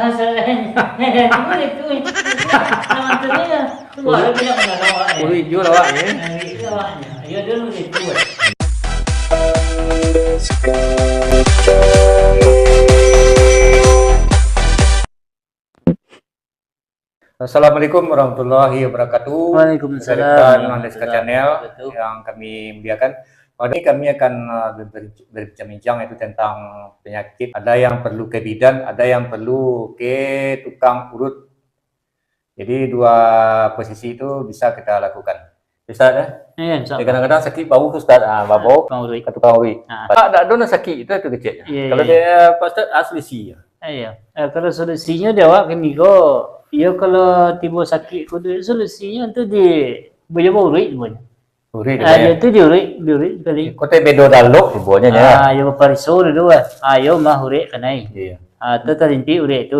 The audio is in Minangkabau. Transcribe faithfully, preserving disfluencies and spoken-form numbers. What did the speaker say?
Masalahnya, itu, itu, itu. Nah, maksudnya, tu baru tidak menolong awak, ya. Uruik juo lah awak, ya. Nah, uruik juo awaknya. Ya, dia uruik juo. Assalamualaikum warahmatullahi wabarakatuh. Waalaikumsalam. Rekan-rekan Analiska Channel yang kami muliakan. Pada ini kami akan, uh, ber-, ber-, berbincang-bincang itu tentang penyakit. Ada yang perlu ke bidan, ada yang perlu ke tukang urut. Jadi dua posisi itu bisa kita lakukan. Bisa, eh? Ya, bisa. Ya, kadang-kadang sakik bahu tu, Ustaz. Ah, bahu. Tukang uruik. Ke tukang uruik. Ah. Tak, tak ada nak sakik itu, itu kecil. Ya, kalau ya, dia, Pak Ustaz, ah, solusi. Iya. Eh, kalau solusinyo di awak kini ko, iyo kalau tibo sakik ko tu, solusinyo tu di, buya bauruik pun. Uruik. Ah, dia tu diuruik, diuruik sekali. Ko teh bedo dalok tu buahnyo, nya. Ah, iyo bapariso dulu, ah. Ah, iyo mah uruik kanai. Iya. Ah, tu tarintik uruik tu.